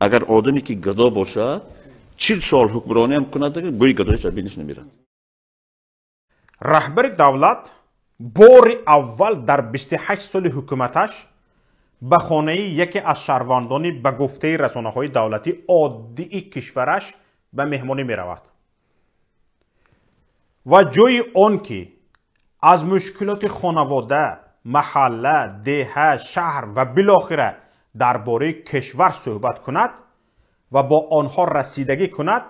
Агар одаме ки гадо бошад, 40 сол ҳукмронӣ ҳам кунад, бӯи гадоиш аз биниш намерад. Раҳбари давлат бори аввал дар 28 соли ҳукуматаш ба хонаи яке аз шаҳрвандони, ба гуфтаи расонаҳои давлатӣ, оддии кишвараш ба меҳмонӣ меравад ва ҷои он ки аз мушкилоти хонавода, маҳалла, деҳа, шаҳр ва билохира дар бораи кишвар суҳбат кунад ва бо онҳо расидагӣ кунад,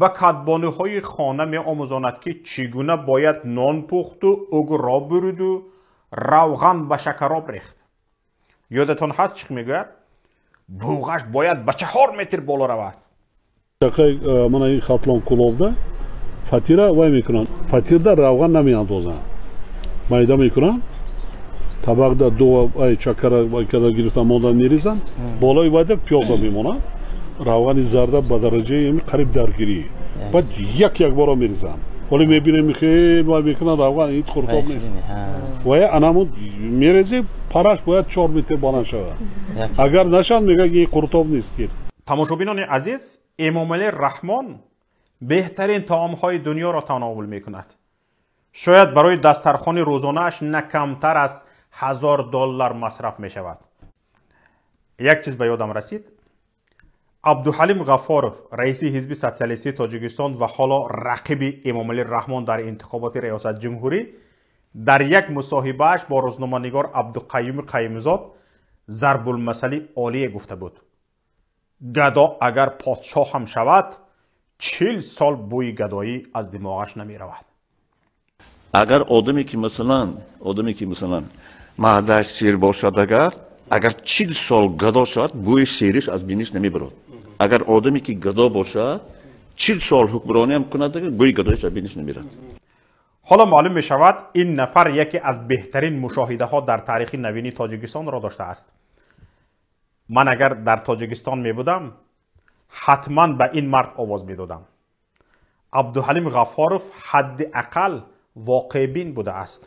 ба кадбонуҳои хона меомӯзонад, ки чӣ гуна бояд нон пухту угро буриду равған ба шакароб рехт. Ёдатон ҳаст, чӣ мегӯяд? Буғаш бояд ба 4 метр боло равад. Мана ин Хатлон, Кӯлобда фатира вай мекунанд, фатирда равған намеандозанд, майда мекунанд, табақда ду ай чакара када гирифта монда мерезанд, болои вайда пиёза мемонанд, равғани зарда ба дараҷаи қариб даргирӣ, баъд як як бора мерезанд. Ҳоле мебинем, хеле вай мекунанд, равған ин қуртоб нест, вая анамун мерези, параш бояд 4 метр баланд шавад, агар нашавад, мегӯяд, ин қуртоб нест ки. Тамошобинони азиз, Эмомалӣ Раҳмон беҳтарин таомҳои дунёро тановул мекунад. Шояд барои дастархони рӯзонааш на камтар аз 1000 доллар масраф мешавад. Як чиз ба ёдам расид. Абдуҳалим Ғафоров, раиси Ҳизби Социалистии Тоҷикистон ва ҳоло рақиби Эмомалӣ Раҳмон дар интихоботи риёсат ҷумҳурӣ, дар як мусоҳибааш бо рӯзноманигор Абдуқаюми Қаюмзод зарбулмасали олие гуфта буд: «Гадо агар подшоҳ ҳам шавад, 40 сол бӯи гадоӣ аз димоғаш намеравад». Агар одаме ки масалан, одаме ки масалан маъдааш сер бошад, агар 40 сол гадо шавад, бӯи сериш аз биниш намебарод. Агар одаме ки гадо бошад, 40 сол ҳукмронӣ ҳам кунад, бӯи гадоиш аз биниш намерад. Ҳоло маълум мешавад, ин нафар яке аз беҳтарин мушоҳидаҳо дар таърихи навини Тоҷикистонро доштааст. Ман агар дар Тоҷикистон мебудам, ҳатман ба ин мард овоз медодам. Абдуҳалим Ғаффоров ҳадди ақал воқеъбин будааст.